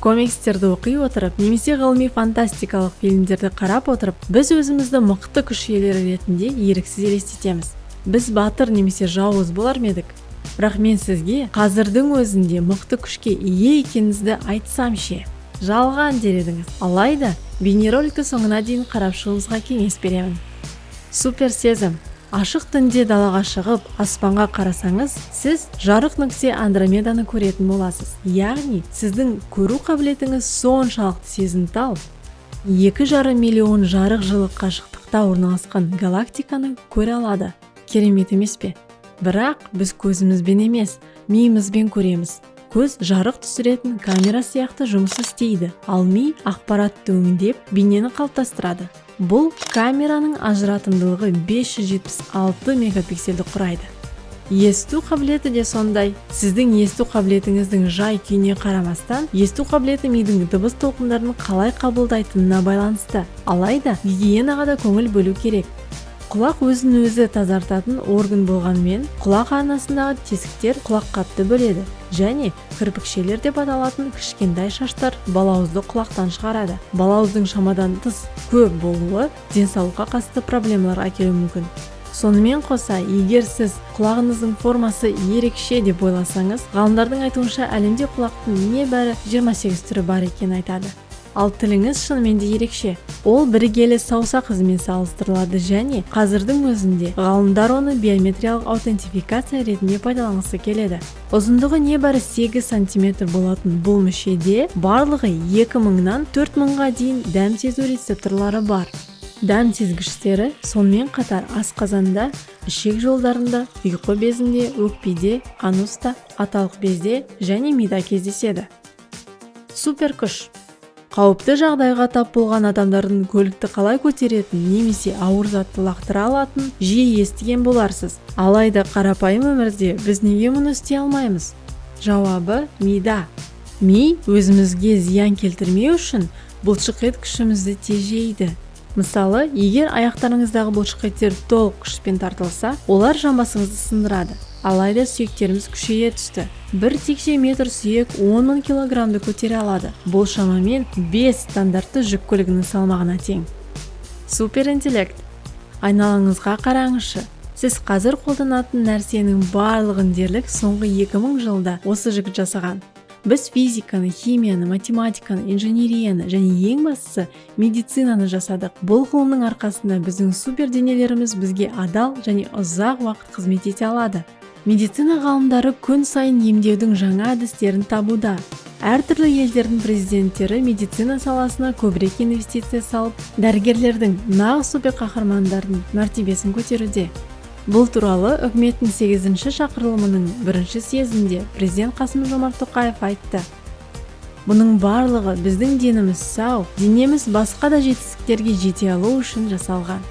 Комикстерді оқи отырып немесе ғылыми фантастикалық фильмдерді қарап отырып, біз өзімізді мықты күш иелері ретінде еріксіз елестетеміз. Біз батыр немесе жауыз болар ма едік? Бірақ мен сізге қазірдің өзінде мықты күшке ие екеніңізді айтсам ше? Жалған дер едіңіз. Алайда бейнероликті соңына дейін қарап шығуыңызға кеңес беремін. Супер сезім. Ашық түнде далаға шығып, аспанға қарасаңыз, сіз жарық нүкте Андромеданы көретін боласыз. Яғни сіздің көру қабілетіңіз соншалықты сезімтал, 2,5 миллион жарық жылы қашықтықта орналасқан галактиканы көре алады. Керемет емес пе? Бірақ біз көзімізбен емес, миымызбен көреміз. Көз жарық түсіретін камера сияқты жұмыс істейді, ал ми ақпаратты өңдеп, бейнені қалыптастырады. Бұл камераның ажыратымдылығы 576 мегапиксельді құрайды. Есту қабілеті де сондай. Сіздің есту қабілетіңіздің жай күйіне қарамастан, есту қабілеті мидың дыбыс толқындарын қалай қабылдайтынына байланысты. Алайда гигиенаға да көңіл бөлу керек. Құлақ өзін өзі тазартатын орган болғанымен, құлақ арнасындағы тесіктер құлаққапты бөледі және кірпікшелер деп аталатын кішкентай шаштар балауызды құлақтан шығарады. Балауыздың шамадан тыс көп болуы денсаулыққа қатысты проблемаларға әкелуі мүмкін. Сонымен қоса, егер сіз құлағыңыздың формасы ерекше деп ойласаңыз, ғалымдардың айтуынша, әлемде құлақтың небәрі 28 түрі бар екенін айтады. Ал тіліңіз шынымен де ерекше. Ол бірегейлі саусақ ізімен салыстырылады және қазірдің өзінде ғалымдар оны биометриялық аутентификация ретінде пайдаланғысы келеді. Ұзындығы небәрі 8 сантиметр болатын бұл мүшеде барлығы 2000-нан 4000-ға дейін дәм сезу рецепторлары бар. Дәм сезгіштері сонымен қатар асқазанда, ішек жолдарында, ұйқы безінде, өкпеде, ануста, аталық безде және мида кездеседі. Супер күш. Қауіпті жағдайға тап болған адамдардың көлікті қалай көтеретінін немесе ауыр затты лақтыра алатынын жиі естіген боларсыз. Алайда қарапайым өмірде біз неге мұны істей алмаймыз? Жауабы мида. Ми өзімізге зиян келтірмеу үшін бұлшықет күшімізді тежейді. Мысалы, егер аяқтарыңыздағы бұлшықеттер толық күшпен тартылса, олар жамбасыңызды сындырады. Алайда сүйектеріміз күшейе түсті. 1 текше метр сүйек 10 мың килограммды көтере алады. Бұл шамамен 5 стандартты жүк көлігінің салмағына тең. Супер интеллект. Айналаңызға қараңызшы. Сіз қазір қолданатын нәрсенің барлығын дерлік соңғы 2000 жылда осы жігіт жасаған. Біз физиканы, химияны, математиканы, инженерияны және, ең бастысы, медицинаны жасадық. Бұл ғылымның арқасында біздің супер денелеріміз бізге адал және ұзақ уақыт қызмет ете алады. Медицина ғалымдары күн сайын емдеудің жаңа әдістерін табуда. Әртүрлі елдердің президенттері медицина саласына көбірек инвестиция салып, дәрігерлердің, нағыз супер қаһармандардың мәртебесін көтеруде. Бұл туралы үкіметтің сегізінші шақырылымының бірінші съезінде президент Қасым Жомарт Тоқаев айтты. Бұның барлығы біздің деніміз сау, денеміз басқа да жетістіктерге жете алу үшін жасалған.